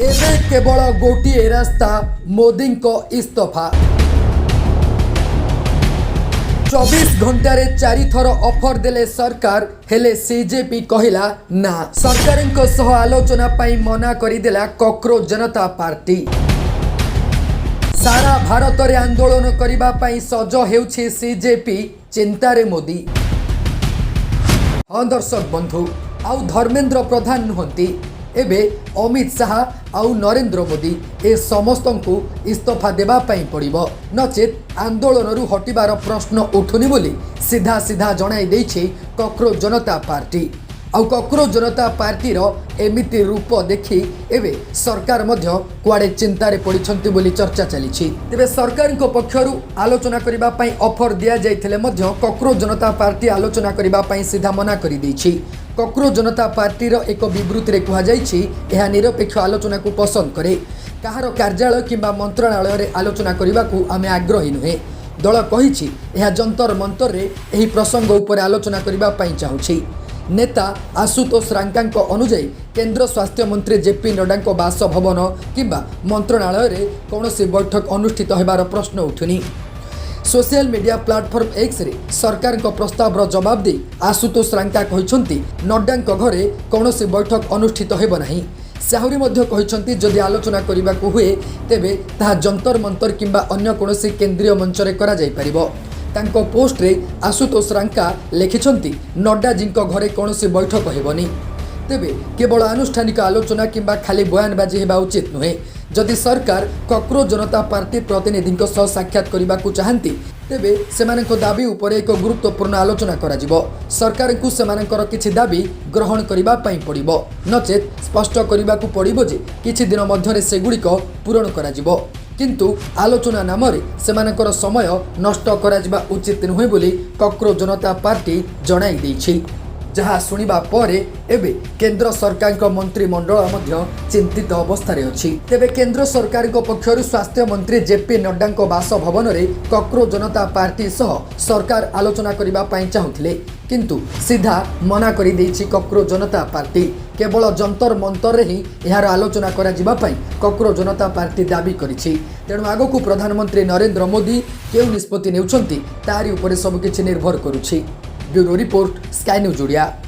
ଏବେ କେବଳ ଗୋଟିଏ ରାସ୍ତା, ମୋଦିଙ୍କ ଇସ୍ତଫା। 24 ଘଣ୍ଟାରେ ଚାରିଥର ଅଫର ଦେଲେ ସରକାର, ହେଲେ ସିଜେପି କହିଲା ନା। ସରକାରଙ୍କ ସହ ଆଲୋଚନା ପାଇଁ ମନା କରିଦେଲା କକ୍ରୋଚ ଜନତା ପାର୍ଟି। ସାରା ଭାରତରେ ଆନ୍ଦୋଳନ କରିବା ପାଇଁ ସଜ ହେଉଛି ସିଜେପି, ଚିନ୍ତାରେ ମୋଦି। ହଁ ଦର୍ଶକ ବନ୍ଧୁ, ଆଉ ଧର୍ମେନ୍ଦ୍ର ପ୍ରଧାନ ନୁହନ୍ତି, ଏବେ ଅମିତ ଶାହା ଆଉ ନରେନ୍ଦ୍ର ମୋଦି, ଏ ସମସ୍ତଙ୍କୁ ଇସ୍ତଫା ଦେବା ପାଇଁ ପଡ଼ିବ, ନଚେତ୍ ଆନ୍ଦୋଳନରୁ ହଟିବାର ପ୍ରଶ୍ନ ଉଠୁନି ବୋଲି ସିଧା ସିଧା ଜଣାଇ ଦେଇଛି କକ୍ରୋଚ ଜନତା ପାର୍ଟି। ଆଉ କକ୍ରୋଚ ଜନତା ପାର୍ଟିର ଏମିତି ରୂପ ଦେଖି ଏବେ ସରକାର ମଧ୍ୟ କୁଆଡ଼େ ଚିନ୍ତାରେ ପଡ଼ିଛନ୍ତି ବୋଲି ଚର୍ଚ୍ଚା ଚାଲିଛି। ତେବେ ସରକାରଙ୍କ ପକ୍ଷରୁ ଆଲୋଚନା କରିବା ପାଇଁ ଅଫର ଦିଆଯାଇଥିଲେ ମଧ୍ୟ କକ୍ରୋଚ ଜନତା ପାର୍ଟି ଆଲୋଚନା କରିବା ପାଇଁ ସିଧା ମନା କରିଦେଇଛି। କକ୍ରୋଚ ଜନତା ପାର୍ଟିର ଏକ ବିବୃତ୍ତିରେ କୁହାଯାଇଛି, ଏହା ନିରପେକ୍ଷ ଆଲୋଚନାକୁ ପସନ୍ଦ କରେ। କାହାର କାର୍ଯ୍ୟାଳୟ କିମ୍ବା ମନ୍ତ୍ରଣାଳୟରେ ଆଲୋଚନା କରିବାକୁ ଆମେ ଆଗ୍ରହୀ ନୁହେଁ। ଦଳ କହିଛି, ଏହା ଯନ୍ତର ମନ୍ତରରେ ଏହି ପ୍ରସଙ୍ଗ ଉପରେ ଆଲୋଚନା କରିବା ପାଇଁ ଚାହୁଁଛି। ନେତା ଆଶୁତୋଷ ରାଙ୍କାଙ୍କ ଅନୁଯାୟୀ, କେନ୍ଦ୍ର ସ୍ୱାସ୍ଥ୍ୟମନ୍ତ୍ରୀ ଜେପି ନଡ୍ଡାଙ୍କ ବାସଭବନ କିମ୍ବା ମନ୍ତ୍ରଣାଳୟରେ କୌଣସି ବୈଠକ ଅନୁଷ୍ଠିତ ହେବାର ପ୍ରଶ୍ନ ଉଠୁନି। ସୋସିଆଲ ମିଡିଆ ପ୍ଲାଟଫର୍ମ ଏକ୍ସରେ ସରକାରଙ୍କ ପ୍ରସ୍ତାବର ଜବାବ ଦେଇ ଆଶୁତୋଷ ରାଙ୍କା କହିଛନ୍ତି, ନଡ୍ଡାଙ୍କ ଘରେ କୌଣସି ବୈଠକ ଅନୁଷ୍ଠିତ ହେବ ନାହିଁ। ସେ ଆହୁରି ମଧ୍ୟ କହିଛନ୍ତି, ଯଦି ଆଲୋଚନା କରିବାକୁ ହୁଏ, ତେବେ ତାହା ଯନ୍ତର ମନ୍ତର କିମ୍ବା ଅନ୍ୟ କୌଣସି କେନ୍ଦ୍ରୀୟ ମଞ୍ଚରେ କରାଯାଇପାରିବ। ତାଙ୍କ ପୋଷ୍ଟରେ ଆଶୁତୋଷ ରାଙ୍କା ଲେଖିଛନ୍ତି, ନଡ୍ଡାଜୀଙ୍କ ଘରେ କୌଣସି ବୈଠକ ହେବନି। ତେବେ କେବଳ ଆନୁଷ୍ଠାନିକ ଆଲୋଚନା କିମ୍ବା ଖାଲି ବୟାନବାଜି ହେବା ଉଚିତ ନୁହେଁ। ଯଦି ସରକାର କକ୍ରୋଚ ଜନତା ପାର୍ଟି ପ୍ରତିନିଧିଙ୍କ ସହ ସାକ୍ଷାତ କରିବାକୁ ଚାହାନ୍ତି, ତେବେ ସେମାନଙ୍କ ଦାବି ଉପରେ ଏକ ଗୁରୁତ୍ୱପୂର୍ଣ୍ଣ ଆଲୋଚନା କରାଯିବ। ସରକାରଙ୍କୁ ସେମାନଙ୍କର କିଛି ଦାବି ଗ୍ରହଣ କରିବା ପାଇଁ ପଡ଼ିବ, ନଚେତ୍ ସ୍ପଷ୍ଟ କରିବାକୁ ପଡ଼ିବ ଯେ କିଛି ଦିନ ମଧ୍ୟରେ ସେଗୁଡ଼ିକ ପୂରଣ କରାଯିବ। କିନ୍ତୁ ଆଲୋଚନା ନାମରେ ସେମାନଙ୍କର ସମୟ ନଷ୍ଟ କରାଯିବା ଉଚିତ ନୁହେଁ ବୋଲି କକ୍ରୋଚ ଜନତା ପାର୍ଟି ଜଣାଇ ଦେଇଛି। ଯାହା ଶୁଣିବା ପରେ ଏବେ କେନ୍ଦ୍ର ସରକାରଙ୍କ ମନ୍ତ୍ରିମଣ୍ଡଳ ମଧ୍ୟ ଚିନ୍ତିତ ଅବସ୍ଥାରେ ଅଛି। ତେବେ କେନ୍ଦ୍ର ସରକାରଙ୍କ ପକ୍ଷରୁ ସ୍ୱାସ୍ଥ୍ୟମନ୍ତ୍ରୀ ଜେପି ନଡ୍ଡାଙ୍କ ବାସଭବନରେ କକ୍ରୋଚ ଜନତା ପାର୍ଟି ସହ ସରକାର ଆଲୋଚନା କରିବା ପାଇଁ ଚାହୁଁଥିଲେ, କିନ୍ତୁ ସିଧା ମନା କରିଦେଇଛି କକ୍ରୋଚ ଜନତା ପାର୍ଟି। କେବଳ ଯନ୍ତର ମନ୍ତରରେ ହିଁ ଏହାର ଆଲୋଚନା କରାଯିବା ପାଇଁ କକ୍ରୋଚ ଜନତା ପାର୍ଟି ଦାବି କରିଛି। ତେଣୁ ଆଗକୁ ପ୍ରଧାନମନ୍ତ୍ରୀ ନରେନ୍ଦ୍ର ମୋଦି କେଉଁ ନିଷ୍ପତ୍ତି ନେଉଛନ୍ତି, ତାରି ଉପରେ ସବୁକିଛି ନିର୍ଭର କରୁଛି। Bureau report, sky news Odia.